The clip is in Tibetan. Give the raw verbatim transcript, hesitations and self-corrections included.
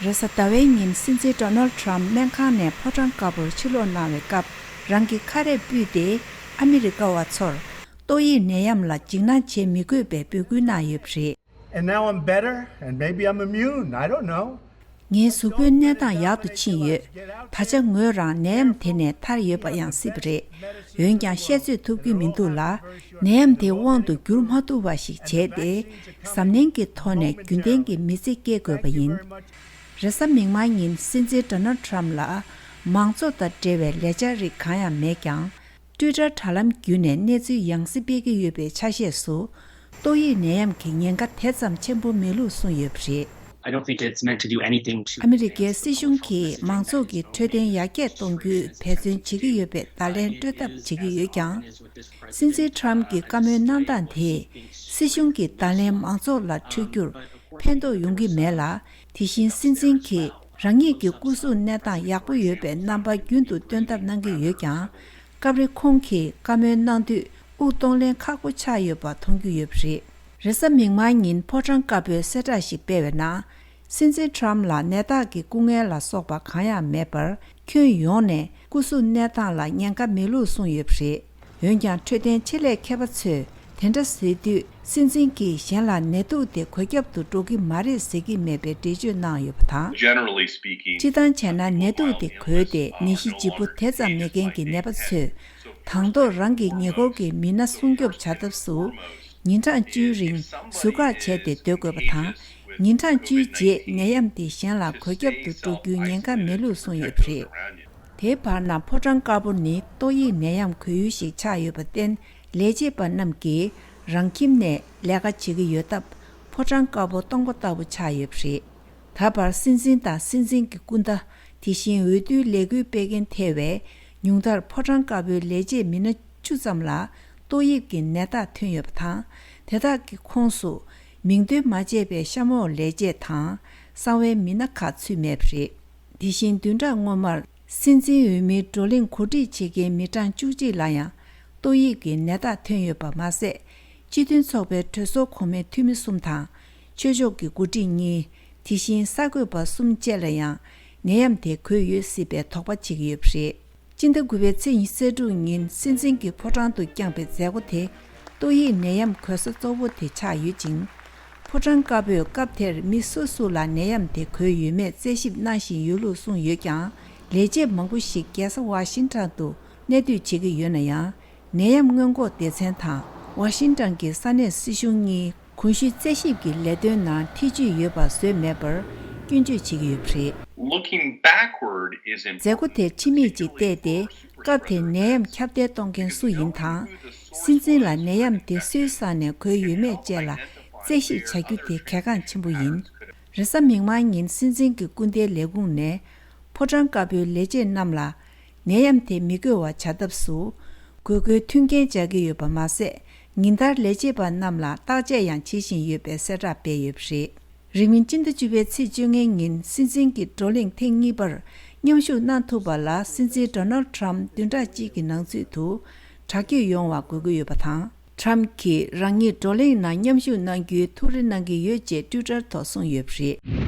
རེས་གཟའ་ཟླ་བའི་ཉིན་སྲིད་འཛིན་ཌོ་ནལ་ཌི་ཊརམ་སྨན་ཁང་ནས་ཕོ་བྲང་དཀར་པོར་ཕྱིར་ལོག་གནང་བའི་སྐབས། རང་གི་ཁ་རས་ཕུད་དེ་ཨ་མི་རི་ཀ་བ་ཚོར་ཏོག་དབྱིབས་ནད་ཡམས་ལ་འཇིགས་སྣང་བྱེད་མི་དགོས་པའི་འབོད་སྐུལ་གནང་ཡོད་པ་རེད། And now I'm better, and maybe I'm immune, I don't know. ངའི་གཟུགས་པོའི་གནས་སྟངས་ཡག་ཏུ་ཕྱིན་ཡོད། ད་ཆ་ངོས་རང་ནད་ཡམས་དེ་ནས་ཐར་ཡོད་པ་ཡང་སྲིད་པ་རེད། འོན་ཀྱང་བཤད་ཚོད་ཐུབ་ཀྱི་མི་འདུག་ལ། ནད་ཡམས་དེ་དབང་དུ་འགྱུར་མ་ཐུབ་པ་ཞིག་བྱས་ཏེ། གཟབ་ནན་གྱི་ཐོག་ནས་རྒྱུན་ལྡན་གྱི་མི་ཚེ་སྐྱེལ་དགོས་པ་ཡིན། རེས་གཟའ་མིག་དམར་ཉིན་སྲིད་འཛིན་ཌོ་ནལ་ཌི་ཊརམ་ལ་མང་ཚོགས་དང་འབྲེལ་བའི་ལས་འཆར་རིགས་གང་ཡང་མེད་ཀྱང་། ཊུའི་ཊར་དྲ་ལམ་བརྒྱུད་ནས་གནས་ཚུལ་ཡང་སེ་སྤེལ་གྱི་ཡོད་པའི་ཆ་ཤས་སུ། ཏོག་དབྱིབས་ནད་ཡམས་ཀྱི་ཉེན་ཁ་དེ་ཙམ་ཆེན་པོ་མེད་ལུགས་གསུངས་ཡོད་པ་རེད། I don't think it's meant to do anything to ཨ་མི་རི་ཀའི་སྲིད་གཞུང་གིས་མང་ཚོགས་ཀྱི་འཕྲོད་བསྟེན་ཡར་རྒྱས་གཏོང་རྒྱུའི་འབད་བརྩོན་བྱེད་ཀྱི་ཡོད་པའི་བརྡ་ལན་སྤྲོད་ཐབས་བྱེད་ཀྱི་ཡོད་ཀྱང་། སྲིད་འཛིན་ཊརམ་གྱི་བཀའ་མོལ་གནང་སྟངས་དེས་སྲིད་གཞུང་གི་བརྡ་ལན་མང་ཚོགས་ལ་འཕྲོད་རྒྱུར་ཕན་ཐོགས་ཡོང་གི་མེད་ལ། དེ་བཞིན་སྲིད་འཛིན་གྱིས་རང་ཉིད་ཀྱི་སྐུ་གཟུགས་གནས་སྟངས་ཡག་པོ་ཡོད་པའི་རྣམ་པ་རྒྱུན་དུ་སྟོན་ཐབས་གནང་གི་ཡོད་ཀྱང་། སྐབས་རེ་ཁོང་གིས་བཀའ་མོལ་གནང་དུས་དབུགས་གཏོང་ལེན་ཁག་པོ་ཆགས་ཡོད་པ་མཐོང་རྒྱུ་ཡོད་པ་རེད། རེས་གཟའ་མིག་དམར་ཉིན་ཕོ་བྲང་དཀར་པོས་གསལ་བསྒྲགས་ཤིག་སྤེལ་བའི་ནང་། སྲིད་འཛིན་ཊརམ་ལ་ནད་རྟགས་ཀྱི་སྐུ་ངལ་ལ་སོགས་པ་གང་ཡང་མེད་པར། ཁྱོན་ཡོངས་ནས་སྐུ་གཟུགས་གནས་སྟངས་ལ་ཉེན་ཁ་མེད་ལུགས་གསུངས་ཡོད་པ་རེད། འོན་ཀྱང་འཕྲོད་བསྟེན་ཆེད་ལས་མཁས་པ་ཚོས་དེ་འདྲ་ཟེར་དུས། སྲིད་འཛིན་གྱིས་གཞན་ལ་ནད་དུག་དེ་འགོས་ཁྱབ་ཏུ་འགྲོ་གི་མ་རེད་ཟེར་གྱི་མེད་པའི་འགྲེལ་བརྗོད་གནང་ཡོད་པ་དང་། Generally speaking, སྤྱིར་བཏང་བྱས་ན། ནད་དུག་དེ་འགོས་ཏེ་ནད་གཞི་ལྗིད་པོ་དེ་ཙམ་མེད་མཁན་གྱི་ནད་པ་ཚོས། དང་ཐོག་རང་གི་ཉེ་འཁོར་གྱི་མི་སྣ་སྲུང་སྐྱོབ་བྱ་ཐབས་སུ། ཉིན་གྲངས་བཅུའི་རིང་ཟུར་བཀག་བྱས་ཏེ་སྡོད་དགོས་པ་དང་། ཉིན་གྲངས་བཅུའི་རྗེས་ནད་ཡམས་དེ་གཞན་ལ་འགོས་ཁྱབ་ཏུ་འགྲོ་རྒྱུའི་ཉེན་ཁ་མེད་ལུགས་གསུངས་ཡོད་པ་རེད། དེའི་བར་ན་ཕོ་བྲང་དཀར་པོ་ནི་ཏོག་དབྱིབས་ནད་ཡམས་འགོས་ཡུལ་ཞིག་ཆགས་ཡོད་པར་བརྟེན། ལས་བྱེད་པ་རྣམས་ཀྱིས་རང་ཁྱིམ་ནས་ལས་ཀ་བྱེད་ཀྱི་ཡོད་སྟབས། ཕོ་བྲང་དཀར་པོ་སྟོང་པ་ལྟ་བུ་ཆགས་ཡོད་པ་རེད། ད་བར་སྲིད་འཛིན་དང་སྲིད་འཛིན་གྱི་སྐུ་ཟླ། དེ་བཞིན་འོས་བསྡུའི་ལས་འགུལ་སྤེལ་མཁན་ཐེ་བའི་ཉུང་མཐར་ཕོ་བྲང་དཀར་པོའི་ལས་བྱེད་མི་སྣ་བཅུ་ཙམ་ལ་ཏོག་དབྱིབས་ཀྱི་ནད་རྟགས་ཐོན་ཡོད་པ་དང་། དེ་དག་གི་ཁོངས་སུ་མིང་འདོན་མ་བྱས་པའི་གཤམ་འོག་ལས་བྱེད་དང་གསང་བའི་མི་སྣ་ཁག་ཚུད་མེད་པ་རེད། དེ་བཞིན་བདུན་ཕྲག་སྔོན་མར། སྲིད་འཛིན་འོས་མིའི་བགྲོ་གླེང་གོ་སྒྲིག་བྱེད་མཁན་མི་གྲངས་བཅུ་གཅིག་ལ་ཡང་ཏོག་དབྱིབས་ཀྱི་ནད་རྟགས་ཐོན་ཡོད་པ་མ་ཟད། སྤྱི་མཐུན་ཚོགས་པའི་གྲོས་ཚོགས་གོང་མའི་འཐུས་མི་གསུམ་དང་། ཆོས་ཕྱོགས་ཀྱི་འགོ་ཁྲིད་གཉིས། དེ་བཞིན་གསར་འགོད་པ་གསུམ་བཅས་ལ་ཡང་ནད་ཡམས་དེ་འགོས་ཡོད་སྲིད་པའི་དོགས་པ་བྱེད་ཀྱི་ཡོད་པ་རེད། སྤྱི་ཟླ་དགུ་པའི་ཚེས་ཉི་ཤུ་རྩ་དྲུག་ཉིན་སྲིད་འཛིན་གྱིས་ཕོ་བྲང་དུ་བསྐྱངས་པའི་མཛད་སྒོ་དེ། ཏོག་དབྱིབས་ནད་ཡམས་འགོས་ས་གཙོ་བོ་དེ་ཆགས་ཡོད་ཅིང་། ཕོ་བྲང་དཀར་པོས་སྐབས་དེར་མི་སུ་སུ་ལ་ནད་ཡམས་དེ་འགོས་ཡོད་མེད་རྩད་ཞིབ་གནང་བཞིན་ཡོད་ལུགས་གསུངས་ཡོད་ཀྱང་། ལས་བྱེད་མང་པོ་ཞིག་རྒྱལ་ས་ཝ་ཤིང་ཊོན་དུ་གནས་སྡོད་བྱེད་ཀྱི་ཡོད་ན་ཡང་། ནད་ཡམས་སྔོན་འགོག་སྡེ་ཚན་དང་ཝ་ཤིང་ཊོན་གྱི་ས་གནས་སྲིད་གཞུང་གཉིས། གོང་ཞུས་རྩད་ཞིབ་ཀྱི་ལས་དོན་ནང་ཐེ་བྱུས་ཡོད་པ་བཟོས་མེད་པར་སྐྱོན་བརྗོད་བྱེད་ཀྱི་ཡོད་པ་རེད། Looking backward is མཛད་སྒོ་important. དེར་ཕྱི་མིག་ཅིག་བལྟས་ཏེ། སྐབས་དེར་ནད་ཡམས་ཁྱབ་གདལ་གཏོང་མཁན་སུ་ཡིན་དང་། སྲིད་འཛིན་ལ་ནད་ཡམས་དེ་སུའི་ས་ནས་འགོས་ཡོད་མེད་བཅས་ལ་རྩད་ཞིབ་བྱ་རྒྱུ་དེ་གལ་འགངས་ཆེན་པོ་ཡིན། རེས་གཟའ་མིག་དམར་ཉིན་སྲིད་འཛིན་གྱི་སྐུ་ཟླའི་ལས་ཁུངས་ནས། ཕོ་བྲང་དཀར་པོའི་ལས་བྱེད་རྣམས་ལ། ནད་ཡམས་དེ་མི་འགོས་པ་བྱ་ཐབས་སུ། དགོས་མཁོའི་མཐུན་རྐྱེན་སྦྱར་གྱི་ཡོད་པ་མ་ཟད། ཉིན་ལྟར་ལས་བྱེད་པ་རྣམས་ལ་བརྟག་དཔྱད་ཡང་བྱེད་བཞིན་ཡོད་པའི་གསལ་བསྒྲགས་སྤེལ་ཡོད་པ་རེད། རིང་མིན་སྤྱི་ཟླ་བཅུ་པའི་ཚེས་བཅོ་ལྔའི་ཉིན་སྲིད་འཛིན་གྱི་བགྲོ་གླེང་ཐེངས་གཉིས་པར་མཉམ་ཞུགས་གནང་ཐུབ་པ་ལ། སྲིད་འཛིན་ཌོ་ནལ་ཌི་ཊརམ་བདུན་ཕྲག་གཅིག་གི་ནང་ཚུད་དུ་དྲག་སྐྱེད་ཡོང་བ་དགོས་ཀྱི་ཡོད་པ་དང་། ཊརམ་གྱིས་རང་ཉིད་བགྲོ་གླེང་ནང་མཉམ་ཞུགས་གནང་རྒྱུའི་ཐུགས་རེ་གནང་གི་ཡོད་ཅེས་ཊུའི་ཊར་ཐོག་གསུངས་ཡོད་པ་རེད།